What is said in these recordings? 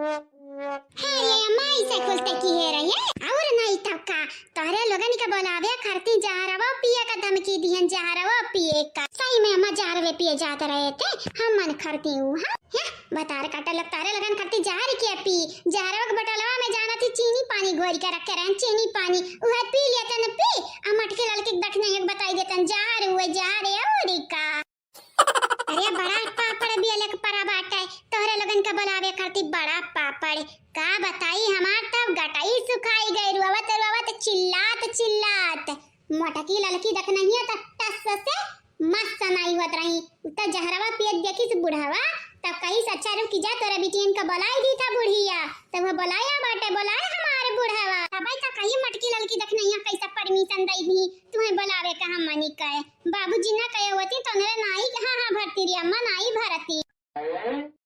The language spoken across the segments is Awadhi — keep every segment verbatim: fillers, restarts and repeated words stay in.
हे रे अम्मा, ऐसे कुल ते किहे रहे? और नहीं तब का, तोहरे लोगन के बोलावे खातिर जहरवा पिए का धमकी दिहन, जहरवा पिए का। सही में अम्मा जहरवे पिए जात रहे थे, हम मन खरती हूँ, हाँ? हैं? बतार काटा लग तोहरे लोगन खातिर जहर के पी, जहरवा के बोतलवा में जाना थी चीनी पानी घोरी के रखे रहन, चीनी पानी, उहे पी लेतन पी, आ मटकी ललकी के दखना एक बताई देतन, जहर हुए, जहर है, और का। अरे बड़ा पापड़ बियले के परा बाटे, तोहरे लोगन के बोलावे खातिर बड़ा पापड़। का बताई, हमार तब गटाई सुखाई गई, रोवत रोवत, चिल्लात चिल्लात। मोटकी ललकी दखनहिया त टस से मस सनाई होत रही। उ त जहरवा पियत देखिस बुढ़वा, तब कहिस, "अच्छा रुक जा, तोरा बिटियन का बोलाई दी था बुढ़िया।" तब वो बोलाया बाटे, बोलाए हमार बुढ़वा। तबे त कही मोटकी ललकी दखनहिया कैसे permission दई दी, तुम्हें बोलावे का हम मनी कहे। बाबूजी ना कहे होती तो उन्हरे नाई, हाँ, हाँ, भरती रे अम्मा, नाई भरती।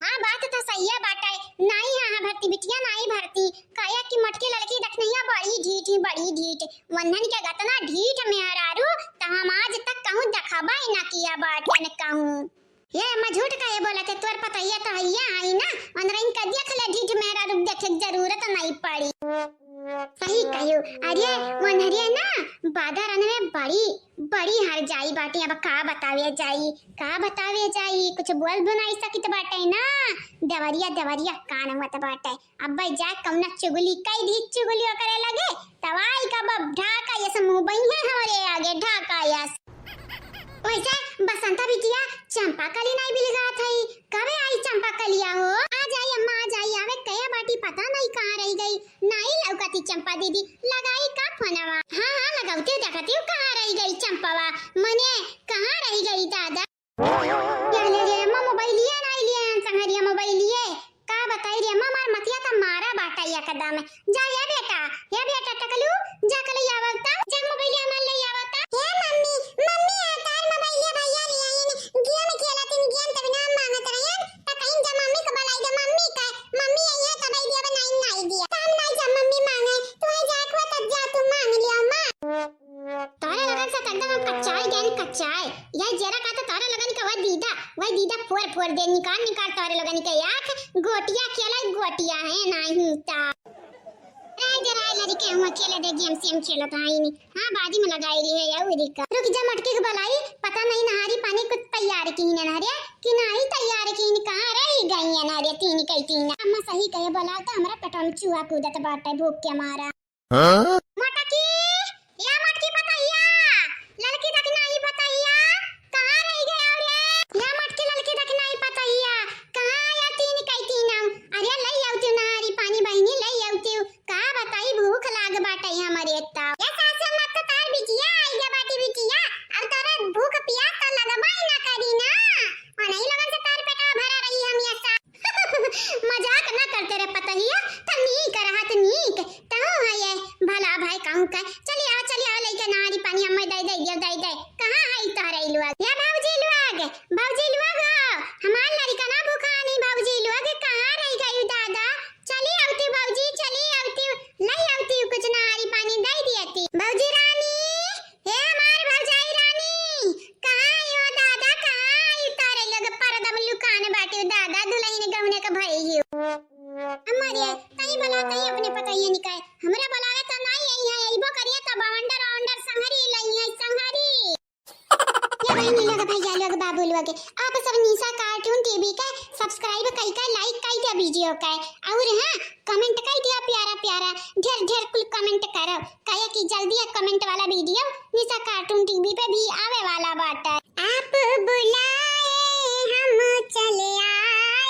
हाँ, बात तो सही है बाटे, नाई, हाँ, हाँ, भरती बिटिया, नाई भरती। काया कि मोटकी ललकी दखनहिया बड़ी ढीठ ही, बड़ी ढीठ। वन्हन के गतना ढीठ मेहरारू, त हम आज तक कहूँ देखबा ही ना किया बाटे न कहूँ। ये अम्मा झूठ काहे बोलत है, तोर पतैया तो हैया आई ना, उन्हरइन का देख ले ढीठ मेहरारू, देखे के जरूरत नहीं पड़ी। सही कहियो। अरे, वन्हरिया ना, बादर अनवे बड़ी, बड़ी हर जाई बाटे, अब का बतावे जाई, का बतावे जाई, कुछ बोल भी नहीं सकित बाटे ना, देवरिया, देवरिया कान मत बाटे। अब भाई जा कौना चुगली कई दी, चुगली करे लगे, तवाई का बब ढाका यस मुँह बई है हमरे आगे, ढाका यस। वैसे बसंता बिटिया चंपा कली नहीं बिलगात है, कबे आई चंपा कलिया हो? आ जाई अम्मा, आ जाई, आवे कहे बाटी, पता नहीं कहाँ रह गई, नहीं लौकती चंपा दीदी, लगाई का फोनवा? हाँ, हाँ, लगावती हूँ, देखती हूँ, कहाँ रह गई चंपावा, मने कहाँ रह गई दादा? या ले रे अम्मा, मोबाइलिया नहीं लिए हैं संगरिया, मोबाइलिए। का बताई रे अम्मा, हमार मतिया त मारा बाटा एकदम। जा ये बेटा, ये बेटा टकलू, जा के ले आवता, जा मोबाइलिया हमार ले आवता। हे मम्मी, मम्मी, आ तार मोबाइलिया भैया ले आइन, गेम खेलत इन, गेम तब नाम मांगत रहन, त कहीं जा मम्मी के बुलाई दे, मम्मी का, मम्मी आई है तब आई दिया, बनाई नहीं दिया। काम नहीं जा मम्मी मांगे, तू है जाए को तब जा तू मांग लिया अम्मा। तोहरे लोगन से त एकदम हम कच्चाए गए, कच्चाए। यह जरा का तो तोहरे लोगन के वह दीदा, वह दीदा फोर फोर दे, निकाल निकाल तोहरे लोगन के आँख, गोटिया खेला गोटिया है नहीं ता। राय जरा लड़के हम खेले दे, गेम सेम खेलत आईनी। हाँ, बाजी में लगाई रही है या उरी का। रुक जा मटकी के बलाई, पता नहीं नहारी पानी कुछ तैयार की न नहरे, कि नहीं तैयार की न, कहाँ रही गई है नहरे, तीन कई तीन। अम्मा सही कहे बोला तो हमरा पेटवा में चूहा कूदत बाटे भूख के मारा। हाँ? मोटकी, या मोटकी पतैया, ललकी दखनाई पतैया, कहाँ रह गया रे? या मोटकी ललकी दखनाई पतैया, कहाँ या तीन कई तीन? अरे ले आउती नारी पानी बहिनी, ले आउती। का बताई भूख लाग बाटे हमरे त। या सासू मत तार बिटिया, आई गे बाटी बिटिया, अब तोरे भूख पियास त लगबा ही ना करी ना। और नहीं लोगन से तार पेटवा भरा रही हम ये सा। मजाक ना करते रे पतहिया, त नीक रहत नीक, तहु है ये भला भाई कहूँ के। चली आवा, चली आवा, लइके नारी पानी हमें दे दे दियो, दे दे। कहाँ है तोहरे लोग? या भौजी लोग, भौजी लोग, हमार लड़का ना भूखा नहीं, भौजी लोग कहाँ रह गई दादा? चली आवती भौजी, चली आवती, लई आवती कुछ नारी पानी दे दियती। भौजी रानी, हे हमार भौजाई रानी, कहाँ आई हो दादा, कहाँ आई? तारे लोग परदा में लुकान बाटे दादा, दुल्हन गौने के भई हो। अम्मा रे, तई बोला तई अपने पतोहिए निकाय। हमरा बोलावे त नाई आई है, अइबो करिए त बवंडर ववंडर संघरी लई है, संघरी। ये बहिनी लोग, भैया लोग, बाबू लोग, आप सब निशा cartoon TV के subscribe कई के like कई दे video के। और हाँ, comment कई दिया प्यारा प्यारा, ढेर ढेर कुल comment करो, काहे कि जल्दी ये comment वाला video निशा cartoon TV पे भी आवे वाला बाटे। आप बुलाए हम चले आए,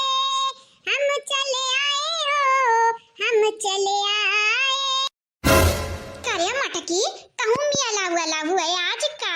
हम चले आए हो, हम चले आए। करे मटकी, कहूँ मिया लाहुआ लाहुआ है आज का?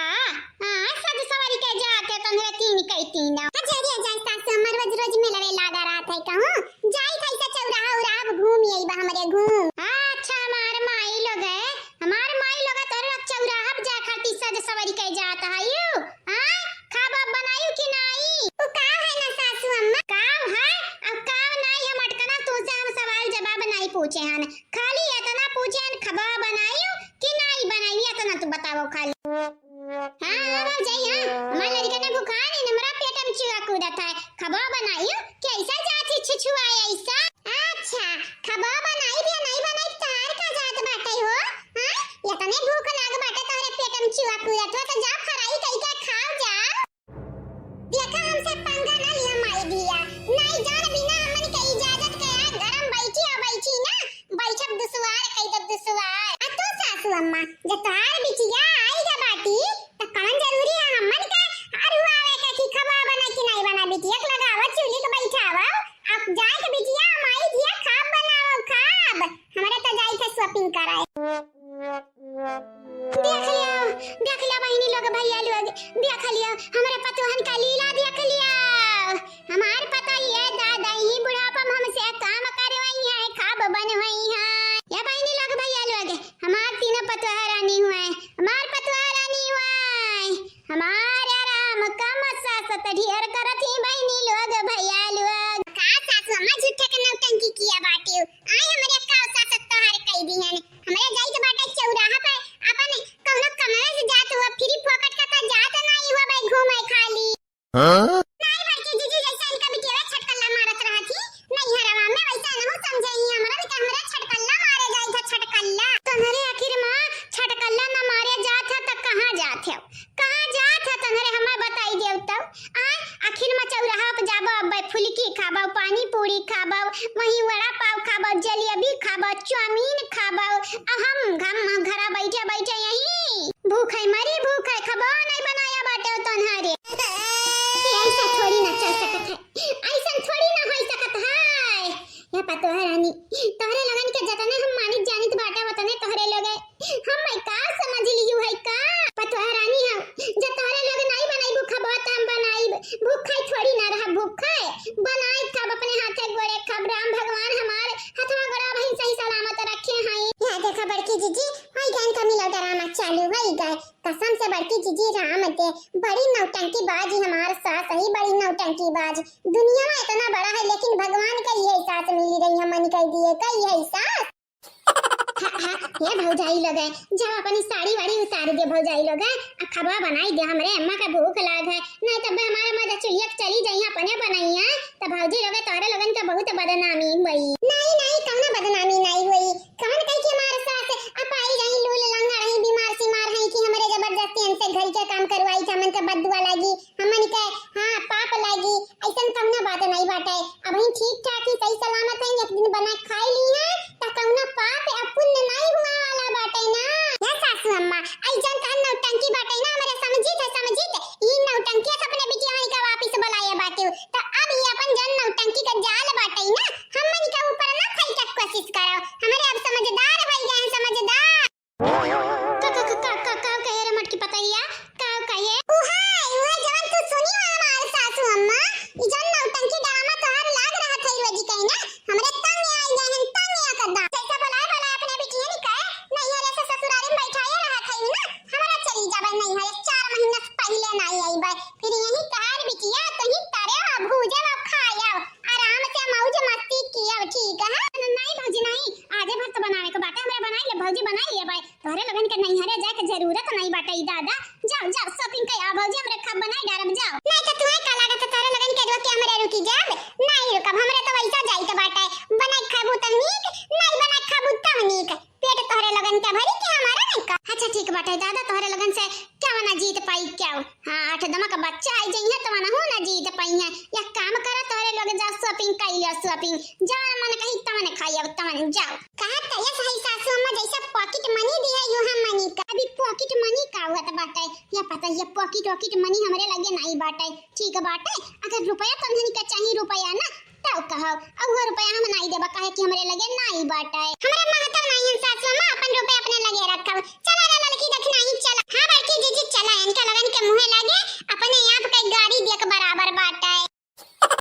हाँ, सज सवारी के जाते तंगरे तीन कई तीन। हजारिया जाए सासु हमर रोज रोज मिलवे लागा रहत है कहूँ। जाई था इसे चौराहा उराहा घूम आई बा हमरे घूम। अच्छा, हमार माई लोग है, हमार माई लोग तोरे लोग चौराहा पे जाए खातिर सज सवारी के जात है यू। हाँ, खाबा बनायू कि नाई? उ का है ना सासू अम्मा? काव है, अब काव नाई हम अटकना तुमसे हम सवाल जवाब नाई पूछे हन। खाली एतना पूछेन, खबा बनायू कि नाई बनायू, एतना तू बतावो खाली। हाँ, हाँ, भौजाई, हाँ, हमार लड़का ना भुखान है, हमरा पेट में चूहा कूदत है। खबा बनायू कि ऐसा जात ही छुछुआए ऐसा? अच्छा, shopping कराए। देख लियो, देख लियो बहिनी लोग, भैया लोग, देख लियो, हमरे पतोहन का लीला देख लियो। हमार पतोहिया दादा ही बुढ़ापा में हमसे काम करवाई है, खाब बनवाई है। या बहिनी लोग, भैया लोग, हमार तीनों पतोह रानी हुए, हमार पतोह रानी हुए, हमार आराम कम सासत ढेर करत ही बहिनी लोग, भैया लोग। का सासू अम्मा झूठे के नौटंकी किया बाटिउ? आई हमरे का सासत तोहार कई दिहन। हमरे जाइत बाटे चौराहा पे, अपन कौनो कमवे से जात हुआ, फ्री फोकट का तो जात नाई हुआ भाई घूमे खाली। हाँ? नाई बड़की जीजी जैसे इनका बिटिया छटकल्ला मारत रहत ही, नैहरवा में वैसे अनहु समझे ही, हमरा भी के हमरे छटकल्ला मारे जाइत है, छटकल्ला। तोहरे आखिर माँ छटकल्ला न मारे जात है त कहाँ जात है? कहाँ जात है तोहरे हमें बताई देव तब? आ, आखिर में चौराहा पे जाबो, अब्बे फुलकी खाबो, पानी पूरी खाबो, वहीं वड़ा पाव खाबो, जलेबी खाबो, चाउमीन खाबो। आ हम घम-, घरा बैठे बैठे यहीं भूखे मरी, भूखे खाबो, नहीं बनाया बाटे तोहरे। ये ऐसा थोड़ी ना चल सकत है, ऐसा थोड़ी ना हो सकत है। या पतोह रानी, तोहरे लोगन के जतने हम मानित जानित बाटे, वतने तोहरे लोगे हम का समझ लियू है का? पतोह रानी हम, जब तोहरे लोग नाई बनाई भूखा बात हम बनाई, भूखा थोड़ी ना रहा, भूखा बनाई खाब, अपने हाथे गोड़े खाब, राम भगवान हमार हथवा गोड़ा बहिन सही सलामत रखे हैं। या देखा बड़की जीजी, होई गए इनका मिला ड्रामा चालू, होई गए। कसम से बड़की जीजी राम दे, बड़ी नौटंकी बाज ही हमार सास ही, बड़ी नौटंकी बाज। दुनिया में इतना बड़ा है लेकिन भगवान का ये सास मिली रही, हमन कह दिए का ये सास। हाँ, हाँ, ये भौजाई लोग है, जाओ अपनी साड़ी वाड़ी उतार दे भौजाई लोग है, आ खबवा बनाई दे, हमरे अम्मा का भूख लाग है, नहीं तब हमारे मजा चुलिया के चली जाई अपने बनैया, तब भौजी लोग है, तोहरे लोगन का बहुत बदनामी हुई। नहीं, नहीं, कौनो बदनामी नहीं हुई, कौन कही कि हमारे सास अब आई रही लूल लंगड़ रही बीमार सीमार है कि हमरे जबरदस्ती हमसे घर के काम करवाई, हमन के बददुआ लागी, हमन के, हाँ, पाप लागी, ऐसन कौनो बात नहीं बाटे। अबहिन ठीक ठाक ही सही सलामत है, एक दिन बना खाई ली है, त कौनो पाप या पुण्य नहीं हुआ वाला बाटे ना। हे सासू अम्मा, ऐसन कहन नौटंकी बाटे ना, हमरे समझी थे, समझी थे। ई नौटंकी से अपने बिटिया का वापिस बुलाए बाटे, त अब ये अपन जन नौटंकी का जाल बाटे ना, हमन के ऊपर ना फैलक कोशिश करो। हमरे अब समझदार हो गए हैं, समझदार। का, का, का, का, का, का कहे रे मटकी पतैया? का कहे? उहे, उहे जवन तू सुनी हो हमार सासू अम्मा, ई जवन नौटंकी ड्रामा तोहार लाग रहत है रोजी कहीं ना, हमरे तंग आ गए हैं, तंग आ कद्दा। जैसे बुलाए, बुलाए अपने बिटिया ने कहे, नैहरे से ससुरारी में बैठाए रहत है ना, हमरा चली जाबे नैहरे, चार महीना से पहले नहीं आईबे, फिर यही तोहार बिटिया, तही तरे हो, भूजे हो, खाए हो, आराम से मौज मस्ती किया, ठीक है? नहीं भौजी नहीं, आजे भर तो बनावे के बाटे, हमरा बनाई ले भौजी, बनाई ले भाई। तोहरे लोगन के नैहरे जाए के जरूरत नहीं बाटे ई दादा। जाओ, जाओ, shopping कर आओ भौजी, हमरे खाब बनाई डारब, जाओ। नहीं तो तुम्हें का लागत है, तोहरे लोगन के रोक के हमरे रुकी जाब? नहीं रुकब, हमरे तो वैसा जाइत बाटे। बनाई खाबू तब नीक, नहीं बनाई खाबू तब नीक। पेट तोहरे लोगन के भरी कि हमारा नहीं का? अच्छा ठीक बाटे दादा, तोहरे लोगन से क्या ना जीत पाई क्या? हाँ, आठ दमा का बच्चा आई जइहे तो ना हो ना जीत पाई है। या काम करा, तोहरे लोग जाओ shopping कर लियो, shopping। जवन मन कही तवन खाई, अब तवन जाओ। कहा त ये सही सासू अम्मा जैसा pocket money दिया यू हम मनी का। अभी pocket money का हुआ त बाटे? या पता ये pocket वॉकेट money हमरे लगे नहीं बाटे। ठीक बाटे, अगर रुपया तोहनी का चाहिए रुपया ना, तब कहो, अब वो रुपया हम नहीं देबा, काहे कि हमरे लगे नहीं बाटे। हमरे महतब नहीं है सासू अम्मा, अपन रुपया अपने लगे रखब। चला